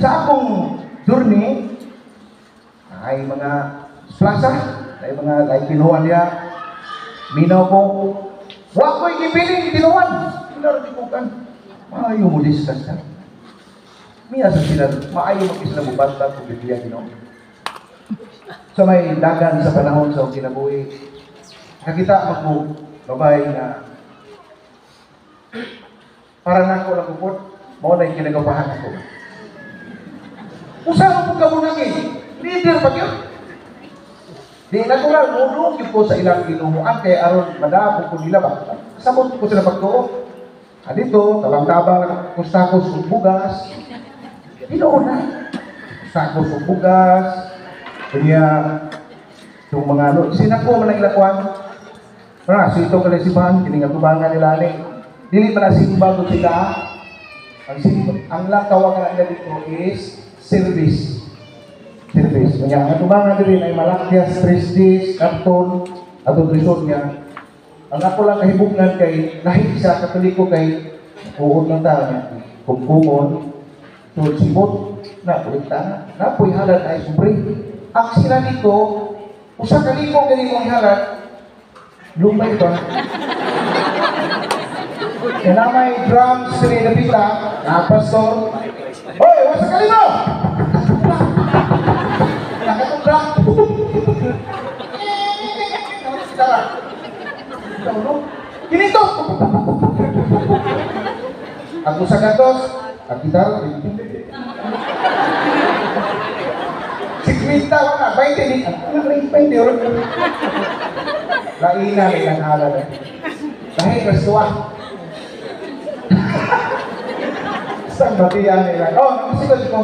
Sa akong journey, ay mga plaza, ay mga like tinuan niya, minaw ko, wa ko'y gipiling tinuan. Pinaro di ko kan, maayo mo discuss na. Miya sa sila, maayo mo sila mubantag kung Biblia Ginoo. Sa may dagan sa panahon sa akong kinabuhi, nakita mo ko babae nga para nako lang kupot, mao na yung kinagapahan ako. Usa mo po kabunangin, leader pa yun. Di natural, mudong yun ko sa ilang ginuhuan, kay aron madako ko nila ba. Samot ko sila pagtuo. Ah, dito, tabang-tabang lang kustakos ug bugas. Tinuod na. Kustakos ug bugas. Kanya, itong mga ano, sinako man ang ilakuan. Para, so ito kalay simbahan, kini nga tubangan nila ni. Dili pa na simba ko sila. Ang simba, ang lang tawagan nila dito is service. Service. Kanya, ang tubangan diri ay Malakias 3 days, karton, atong resort niya. Ang ako lang kahibugnan kay lahi sa Katoliko kay uod lang ta niya. Kumkumon, so sibot, na kulikta na. Napoy halad ay sobre. Ang sila dito, usa ka libo gani mong halad, lumay ba? Kaya na may drums sila napita, na pastor, "Hoy, usa ka libo!" Nakatong drum. Tara. Kinito! Ang usa ka dos, ang gitara, 50 wala, 20 ni, ang 20 euro. Laina na ilang halal eh. Dahil rasuwa. Sang batian nila. Oh, nakasigod ko.